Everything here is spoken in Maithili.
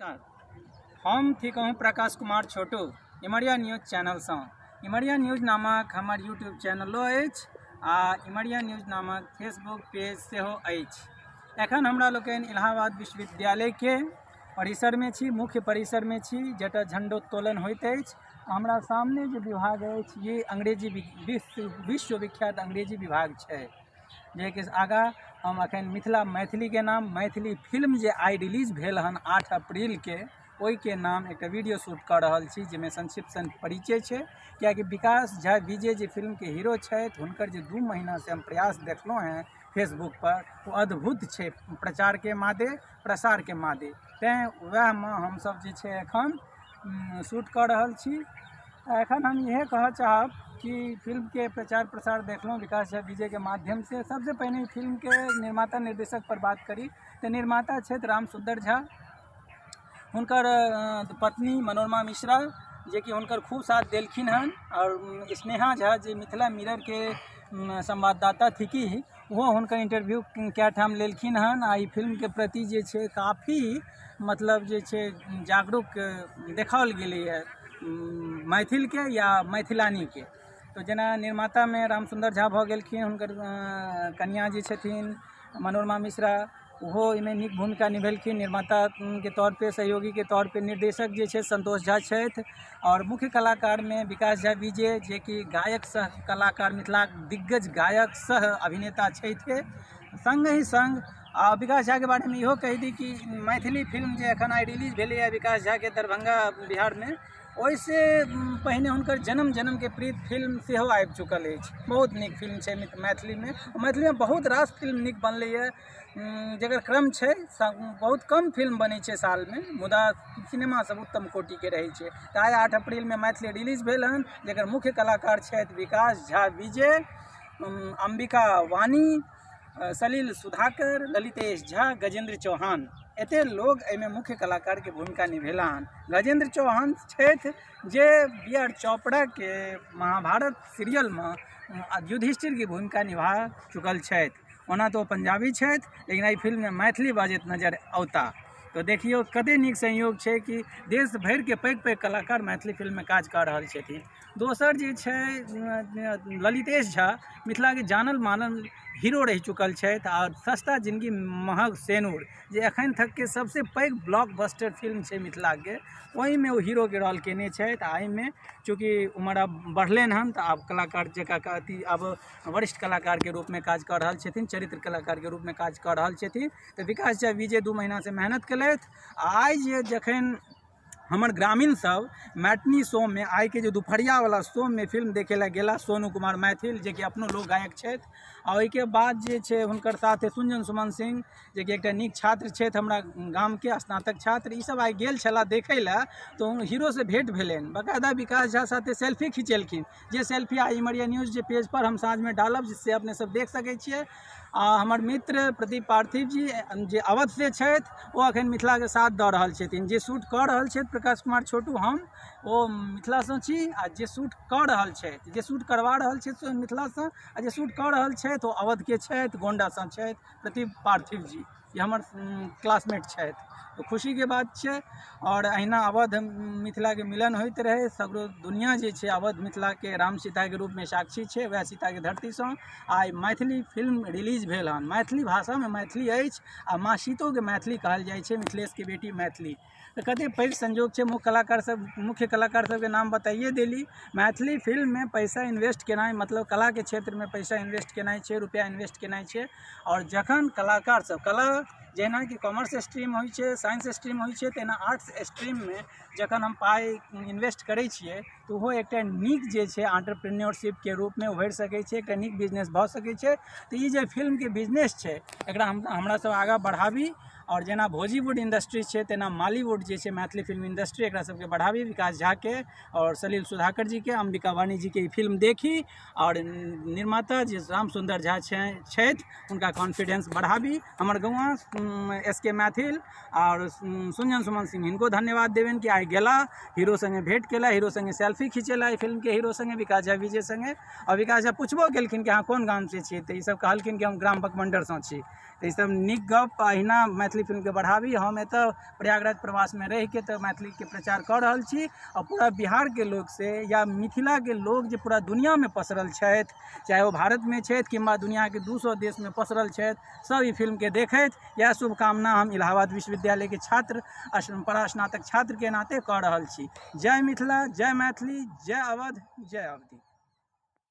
नमस्कार, हम थिकहुँ प्रकाश कुमार छोटू, इमरिया न्यूज चैनलसँ। इमरिया न्यूज नामक हमर यूट्यूब चैनलो अछि आ इमरिया न्यूज नामक फेसबुक पेज सेहो अछि। एखन हमरा लोकनि इलाहाबाद विश्वविद्यालयके परिसरमे छी, मुख्य परिसरमे छी, जतऽ झण्डोत्तोलन होइत अछि। हमरा सामने जे विभाग अछि ये अंग्रेजी विश्वविख्यात अंग्रेजी विभाग छै, जेकि आगाँ हम अखन मिथिला मैथिलीके नाम मैथिली फिल्म जे आइ रिलीज भेल हन 8 अप्रीलके, ओहिके नाम एकटा वीडियो शूट कऽ रहल छी, जाहिमे संक्षिप्त सन परिचय छै। कियाकि विकास झा विजय जे फिल्मके हीरो छथि, हुनकर जे 2 महीनासँ हम प्रयास देखलहुँ हेँ फेसबुक पर, ओ अद्भुत छै प्रचारके मादे, प्रसारके मादे। तैँ वएहमे हमसब जे छै एखन शूट कऽ रहल छी। एखन हम इएह कहऽ चाहब कि फिल्मके प्रचार प्रसार देखलहुँ विकास झा विजयके माध्यमसँ। सबसँ पहिने फिल्मके निर्माता निर्देशक पर बात करी तऽ निर्माता छथि राम सुन्दर झा, हुनकर पत्नी मनोरमा मिश्रा जेकि हुनकर खूब साथ देलखिन हन, आओर स्नेहा झा जे मिथिला मिररके संवाददाता थिकी, ओहो हुनकर इंटरव्यू कए ठाम लेलखिन हन। आ ई फिल्मके प्रति जे छै काफी मतलब जे छै जागरूक देखाओल गेलैए मैथिलके या मैथिलानीके। तऽ जेना निर्मातामे राम सुन्दर झा भऽ गेलखिन, हुनकर कनिआँ जे छथिन मनोरमा मिश्रा, ओहो एहिमे नीक भूमिका निभेलखिन निर्माताके तौर पे, सहयोगीके तौर पे। निर्देशक जे छै संतोष झा छथि, आओर मुख्य कलाकारमे विकास झा विजय जेकि गायक सह कलाकार, मिथिलाक दिग्गज गायक सह अभिनेता छथि। सङ्गहि सङ्ग आ विकास झाके बारेमे इहो कहि दी कि मैथिली फिल्म जे एखन आइ रिलीज भेलैए विकास झाके दरभंगा बिहारमे, ओहिसँ पहिने हुनकर जन्म जन्मके प्रीत फिल्म सेहो आबि चुकल अछि। बहुत नीक फिल्म छै मैथिलीमे। मैथिलीमे बहुत रास फिल्म नीक बनलैए, जकर क्रम छै बहुत कम फिल्म बनै छै सालमे, मुदा सिनेमा सब उत्तम कोटिके रहै छै। तऽ आइ 8 अप्रीलमे मैथिली रिलीज भेल हन, जकर मुख्य कलाकार छथि विकास झा विजय, अम्बिका वाणी, सलील सुधाकर, ललितेश झा, गजेंद्र चौहान। एते लोग एहिमे मुख्य कलाकारके भूमिका निभेला हन। गजेंद्र चौहान छथि जे बी आर चोपड़ाके महाभारत सीरियलमे युधिष्ठिरके भूमिका निभा चुकल छथि। ओना तऽ ओ पंजाबी छथि, लेकिन एहि फिल्ममे मैथिली बाजैत नजर औता। तऽ देखियौ कते नीक संयोग छै कि देश भरिके पैघ पैघ कलाकार मैथिली फिल्ममे काज कऽ रहल छथिन। दोसर जे छै ललितेश झा मिथिलाके जानल मानल हीरो रहि चुकल छथि, आओर सस्ता जिनगी महग सेनुर जे एखन तकके सबसँ पैघ ब्लॉकबस्टर फिल्म छै मिथिलाके, ओहिमे ओ हीरोके रोल केने छथि। आ एहिमे चूँकि उमर आब बढ़लनि हन तऽ आब कलाकार जकाँ अथी आब वरिष्ठ कलाकारके रूपमे काज कऽ रहल छथिन, चरित्र कलाकारके रूपमे काज कऽ रहल छथिन। तऽ विकास झा विजय 2 महीनासँ मेहनत केलथि। आ आइ जे जखन हमर ग्रामीण सब मैटनी शोमे आइके जे दुपहरियावला शोमे फिल्म देखै लए गेला, सोनू कुमार मैथिल जेकि अपनो लोक गायक छथि, आ ओहिके बाद जे छै हुनकर साथे सुंजन सुमन सिंह जेकि एकटा नीक छात्र छथि हमरा गामके, स्नातक छात्र, ईसब आइ गेल छलाह देखै लए। तऽ हीरोसँ भेँट भेलनि, बकायदा विकास झा साथे सेल्फी खिचेलखिन, जे सेल्फी आइ इमरिया न्यूज जे पेज पर हम साँझमे डालब, से अपने सब देख सकै छियै। आ हमर मित्र प्रदीप पार्थिव जी जे अवधसँ छथि, ओ अखन मिथिलाके साथ दऽ रहल छथिन। जे शूट कऽ रहल छथि प्रकाश कुमार छोटू, हम ओ मिथिलासँ छी, आ जे शूट कऽ रहल छथि, जे शूट करवा रहल छथि से मिथिलासँ, आ जे शूट कऽ रहल छथि ओ अवधके छथि, गोंडासँ छथि प्रदीप पार्थिव जी, ई हमर क्लासमेट छथि। तऽ खुशीके बात छै। आओर अहिना अवध मिथिलाके मिलन होइत रहै, सगरो दुनिआ जे छै अवध मिथिलाके राम सीताके रूपमे साक्षी छै। वएह सीताके धरतीसँ आइ मैथिली फिल्म रिलीज भेल हन। मैथिली भाषामे मैथिली अछि, आ माँ सीतोके मैथिली कहल जाइ छै, मिथिलेशके बेटी मैथिली। तऽ कतेक पैघ संयोग छै। मुख्य कलाकार सबके नाम बताइए देली। मैथिली फिल्ममे पैसा इन्वेस्ट केनाइ मतलब कलाके क्षेत्रमे पैसा इन्वेस्ट केनाइ छै, रुपैआ इन्वेस्ट केनाइ छै। आओर जखन कलाकार सब कला जेनाकि कॉमर्स स्ट्रीम होइ छै, साइंस स्ट्रीम होइ छै, तेना आर्ट्स स्ट्रीममे जखन हम पाइ इन्वेस्ट करै छियै तऽ ओहो एकटा नीक जे छै एंटरप्रेन्योरशिपके रूपमे उभरि सकै छै, एकटा नीक बिजनेस भऽ सकै छै। तऽ ई जे फिल्मके बिजनेस छै एकरा हमरा सब आगाँ बढ़ाबी। आओर जेना भोजीवुड इंडस्ट्री छै तेना मालीवुड जे छै मैथिली फिल्म इंडस्ट्री, एकरा सबके बढ़ाबी। विकास झाके आओर सलील सुधाकर जीके, अम्बिका वाणी जीके ई फिल्म देखी, आओर निर्माता जे राम सुन्दर झा छथि हुनका कॉन्फिडेंस बढ़ाबी। हमर गौआँ एस के मैथिल आओर सुंजन सुमन सिंह, हिनको धन्यवाद देबनि कि आइ गेला, हीरो सङ्गे भेँट केला, हीरो सङ्गे सेल्फी खिचेला एहि फिल्मके हीरो सङ्गे, विकास झा विजय सङ्गे। आओर विकास झा पुछबो केलखिन कि अहाँ कोन गामसँ छियै, तऽ ईसब कहलखिन कि हम ग्राम बकमण्डरसँ छी। तऽ ईसब नीक गप। अहिना मैथिली मैथिली फिल्मके बढ़ाबी। हम एतऽ प्रयागराज प्रवासमे रहिके तऽ मैथिलीके प्रचार कऽ रहल छी आ पूरा बिहारके लोक से या मिथिलाके लोक जे पूरा दुनिआमे पसरल छथि, चाहे ओ भारतमे छथि किंवा दुनिआके 200 देशमे पसरल छथि, सब ई फिल्मके देखथि। इएह शुभकामना हम इलाहाबाद विश्वविद्यालयके छात्र परास्नातक छात्रके नाते कऽ रहल छी। जय मिथिला, जय मैथिली, जय अवध, जय अवधि।